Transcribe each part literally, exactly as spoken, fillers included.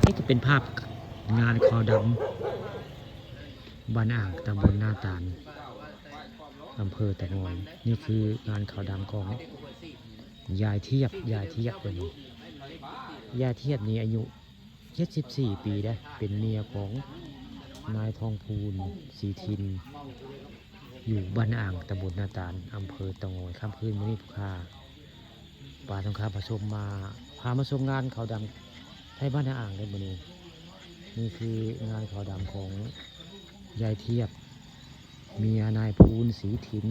นี่ก็เป็นภาพงานขาวดำบ้านอ่าง ตำบลนาตาล อำเภอเต่างอย นี่คืองานขาวดำของยายเทียบ ยายเทียบตัวนี้ ยายเทียบนี่อายุเจ็ดสิบสี่ปีแล้ว เป็นเมียของนายทองพูน ศรีทิน อยู่บ้านอ่าง ตำบลนาตาล อำเภอเต่างอย ค่ำคืนมื้อนี้ผู้ข้า ปาทองคำผสมมา พามาชมงานขาวดำไทยบ้านนาอ่างเลยมื้อนี้ นี่คืองานขาวดำของยายเทียบ เมียนายพูน ศรีทิน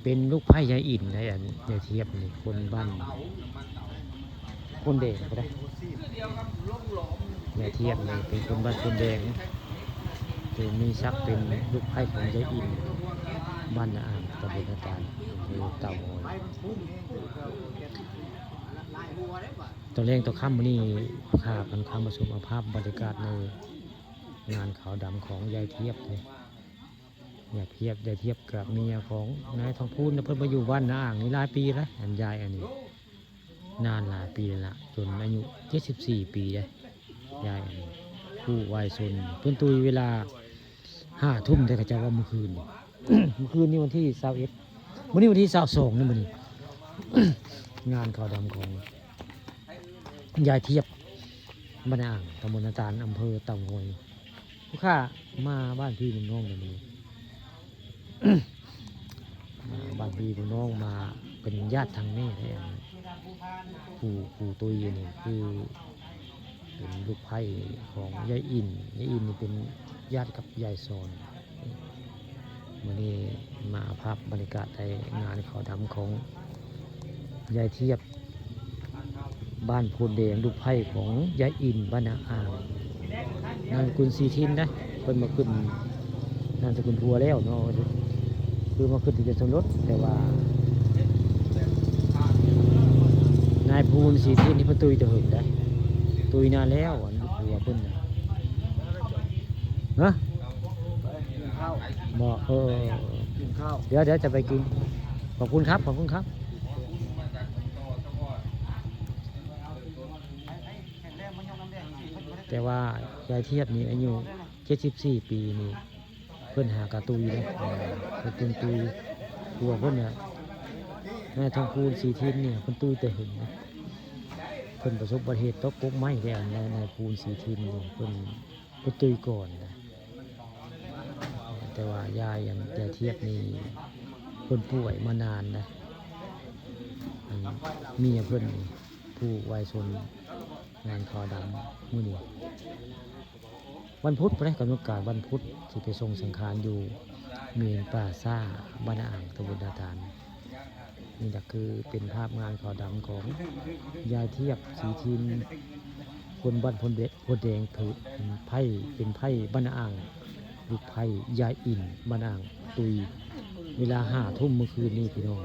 เป็นลูกไผ่ยายอินได้ อันยายเทียบนี่คนบ้าน คนแดงก็ได้ ยายเทียบนี่เป็นคนบ้านคนแดง คือมีศักดิ์เป็นลูกไผ่ของยายอิน บ้านนาอ่าง ตำบลนาตาล อำเภอเต่างอย ตอนแรกตอนค่ำมื้อนี้พากันเข้ามาชมเอาภาพบรรยากาศในงานขาวดำของยายเทียบเลย ยายเทียบ ยายเทียบกับเมียของนายทองพูนนะ เพิ่นมาอยู่บ้านนาอ่างนี่หลายปีแล้ว อันยายอันนี้ นานหลายปีแล้วล่ะ จนอายุเจ็ดสิบสี่ปีเลย ยายอันนี้ ผู้วายชน เพิ่นตุยเวลาห้าทุ่ม แต่เขาเจ้าว่าเมื่อคืน เมื่อคืนนี้วันที่ซาวเอ็ด มื้อนี้วันที่ซาวสองนี่มื้อนี้ งานขาวดำของยายเทียบ บ้านอ่าง ตำบลนาตาล อำเภอเต่างอย ผู้ข้ามาบ้านพี่เมืองน้องเลยมื้อนี้ มาบ้านพี่เมืองน้องมาเป็นญาติทางแม่แท้ ผู้ ผู้ตุยนี่คือเป็นลูกไผ่ของยายอิน ยายอินนี่เป็นญาติกับยายซอน มื้อนี้มาภาพบรรยากาศในงานขาวดำของยายเทียบ บ้านโพนแดง ลูกไผ่ของยายอิน บ้านนาอ่าง นามสกุลศรีทินนะ เพิ่นมาขึ้นนามสกุลผัวแล้วเนาะ คือมาขึ้นทะเบียนสมรส แต่ว่า นายพูน ศรีทินนี่เพิ่นตุยแต่เหิงได้ ตุยนานแล้ว อันผัวเพิ่นน่ะ ฮะ กินข้าว บอก เออ กินข้าว เดี๋ยว เดี๋ยวจะไปกิน ขอบคุณครับ ขอบคุณครับ แต่ว่ายายเทียบนี่อายุเจ็ดสิบสี่ปีนี่ เพิ่นหากะตุยเลย เพิ่นตุย ผัวเพิ่นน่ะ นายทองพูน ศรีทินนี่ เพิ่นตุยแต่เหิงนะ เพิ่นประสบอุบัติเหตุตกกกไม้แล้ว นาย นายพูน ศรีทินนี่ เพิ่น เพิ่นตุยก่อนนะ แต่ว่ายายยัง ยายเทียบนี่ เพิ่นป่วยมานานนะ อันเมียเพิ่นนี่ ผู้วายชน งานขาวดำมื้อนี้ วันพุธพุ้นเด้ กำหนดการวันพุธสิไปส่งสังขารอยู่เมนป่าช้า บ้านนาอ่าง ตำบลนาตาล นี่ก็คือเป็นภาพงานขาวดำของยายเทียบ ศรีทิน คนบ้านโพนแดง โพนแดง ถือไผ่ เป็นไผ่บ้านนาอ่าง ลูกไผ่ยายอิน บ้านนาอ่าง ตุย เวลาห้าทุ่มเมื่อคืนนี้พี่น้อง